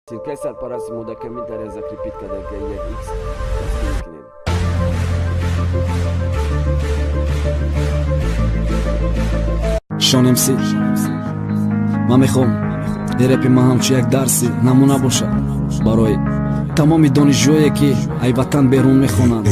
Ссылкаи сарпарасти мо дар комментария закрепить карда, як икс дастгирӣ кунед. Шон МС, ман мехоҳам репи ман ҳамчун як дарси намуна бошад барои тамоми донишҷӯе, ки ай ватан берун мехонанд.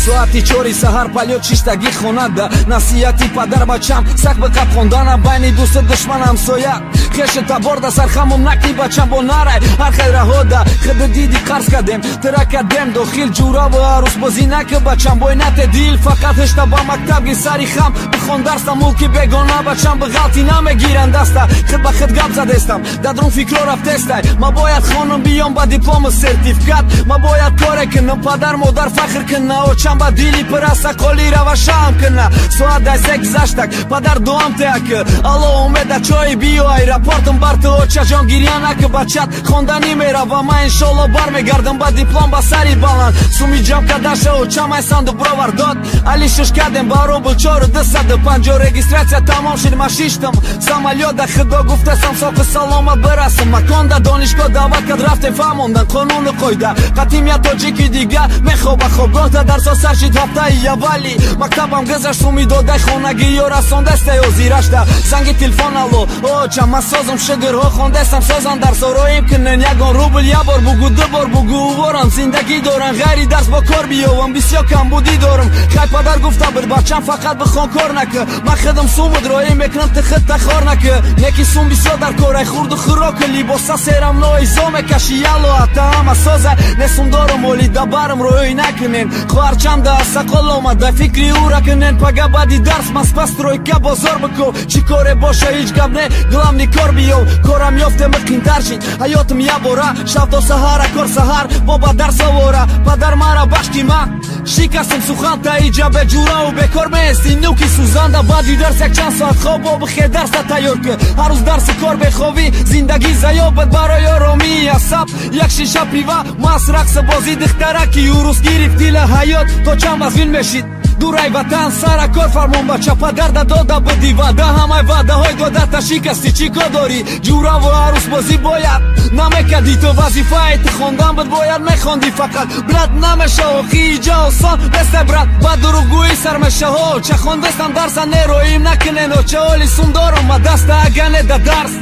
Соати 4-и саҳар полёт шиштагӣ хонада. Насиҳати падар: бачам, сахт биқаб хондана. Байни дӯсту душман, ҳамсоя, хешу таборда сархамум накни, бачам, бо нарай ҳар хел раҳода. Хиди диди, қарз кардем, тира кардем дохил. Ҷураву арӯсбозӣ наки, бачам, бой нате дил. Фақат ҳешта ба мактаб ги, сари хам бихон дарса. Мулки бегона, бачам, биғалти намегиранд даста. Хид ба хид гап задестам, дадрун фикро рафтестай: ма бояд хонам, биём ба диплому сертификат, ма бояд коре кунам, падар модар фахр куна, очам ба дили пираса қоли рава шаҳм куна. Соат дай се гузаштак, падар дуам теак: алло, умеда чои биё, аэропортам бар ту. Очаҷон, гирья наки, бачат хонданӣ мерава, ма иншолло бармегардам ба диплом, ба сари баланд. Суми ҷамъ кардаша очам ай сандуқ бировар дод, али шуш кардем ба рубл 4250. Регистрация тамом шид, ма шиштам самолёта. Худо гуфтасам, соқи саломат бирасам. Маконда донишгоҳ даъват кард, рафтем, фаҳмондан қонуну қоида. Қатим я тоҷики дига мехоба хобгоҳта. Дарсо сар шид, ҳафтаи аввали мактабам гузашт. Суми додаи хонагӣ ё расондастай ҳозирашта. Занги телефон: алло, оча, ман созам, шугрҳо хондастам, созам дарсо, роим кунен ягон рубл. Я бор бугу, ду бор бугу, уворам зиндагӣ дорам, ғайри дарс бо кор биёвам, бисёр камбудӣ дорам. Хай, падар гуфта буд: бачам, фақат бихон, кор накӣ. Ман худам сумуд роӣ мекунам, ту худта хор накӣ. Неки сум бисёр дар корай, хурду хӯроку либоса серам ноизо мекаши. Ялло, ата ҳама соза несум дорам, оли дабарам роӣ накунен. Хоҳарчанда сақол омада, фикри ӯра кунен. Пага баъди дарс Москва, стройка, бозор биков, чӣ коре боша, ҳеҷ гап не, главный кор биёв. Корам ёфтем, қинтар шид ҳаётам ябора. Шаб то саҳара кор, саҳар бо ба дарс овора. Падар мара бахш, ки ман шикастам сухан. Та иҷа беҷураву бекор меести, нуки сӯзанда. Баъди дарс якчанд соат хоб, бо бихе, дарса тайёр ки ҳар рӯз дарси кор, бехобӣ, зиндагӣ заёбад. Барои оромии асаб як шиша пива, мас, рақса, бозӣ, духтараки урус гирифт дила. Ҳаёт то чанд вазвин мешид дурай ватан? Сара кор фармон, бача, падарда дода будӣ ваъда, ҳамаи ваъдаҳои додата шикастӣ. Чӣ кор дорӣ? Ҷураву арӯсбозӣ бояд намекардӣ ту, вазифаи ту хондан буд, бояд мехондӣ фақат. Брат, намеша, охи иҷа осон несте, брат, ба дурӯғгӯӣ сар мешаҳо. Ча хондастам дарса, нероим накунен, оча, оли сум дорам ма даста, ага не да дарс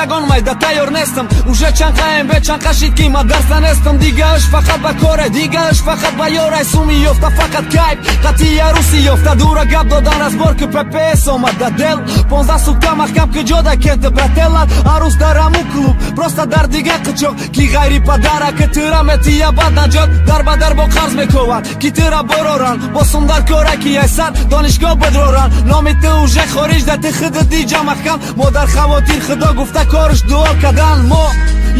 ягон майда тайёр нестам. Уже чанд қаем бе чанд қашид, ки ма дарса нестам. Дигааш фақат ба коре, дигааш фақат ба ёрай. Суми ёфта фақат кайф, қатъи арӯси ёфта, дура гап додан, разбор ки ППС омада дел. 15 сутка маҳкам ки ҷода кенты, брателлат арӯс дар аму клуб, просто дар дига қичоқ, ки ғайри падара ки тира метия бад наҷот. Дар ба дар бо қарз мекованд, ки тира бороранд, бо сум дар кора, ки айсар донишгоҳ бидроранд. Номи ту уже хориҷ да, ти хиди диҷа маҳкам, модар хавотир, худо гуфта корш дуо кардан. Мо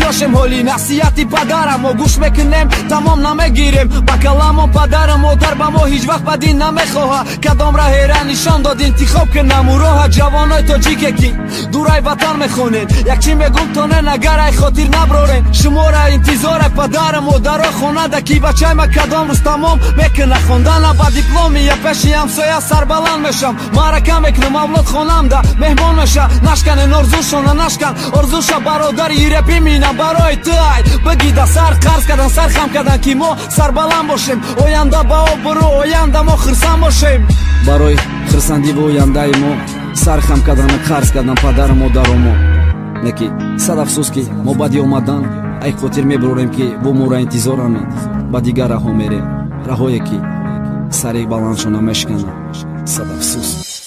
ёшем ҳоли, насиҳати падарам мо гӯш мекунем, тамом намегирем ба каламон. Падару модар ба мо ҳеҷ вақт бадӣ намехоҳа. Кадом раҳера нишон дод, интихоб кунам ӯ роҳа. Ҷавонои тоҷике, ки дурай ватан мехонед, як чӣ мегум то не, нагар ай хотир наброрен, шумора интизора падару модаро хонада, ки бачай ма кадом рӯз тамом мекуна хондана ба дипломи, я пеши ҳамсоя сарбаланд мешам, маърака мекунам, авлод хонамда меҳмон меша. Нашканен орзушона, нашкан орзуша, бародари репи мина барои ту. Ай бигида сар қарз кардан, сар хам кардан, ки мо сарбаланд бошем, оянда ба обрӯ, оянда мо хурсанд бошем. Барои хурсандиву ояндаи мо сар хам кардану қарз кардан падару модаро мо. Неки сад афсӯс, ки мо баъди омадан ай хотир мебурорем, ки бо моро интизоранд, ба дигар раҳо мерем, раҳое ки сари баландшона мешканад. Сад афсӯс.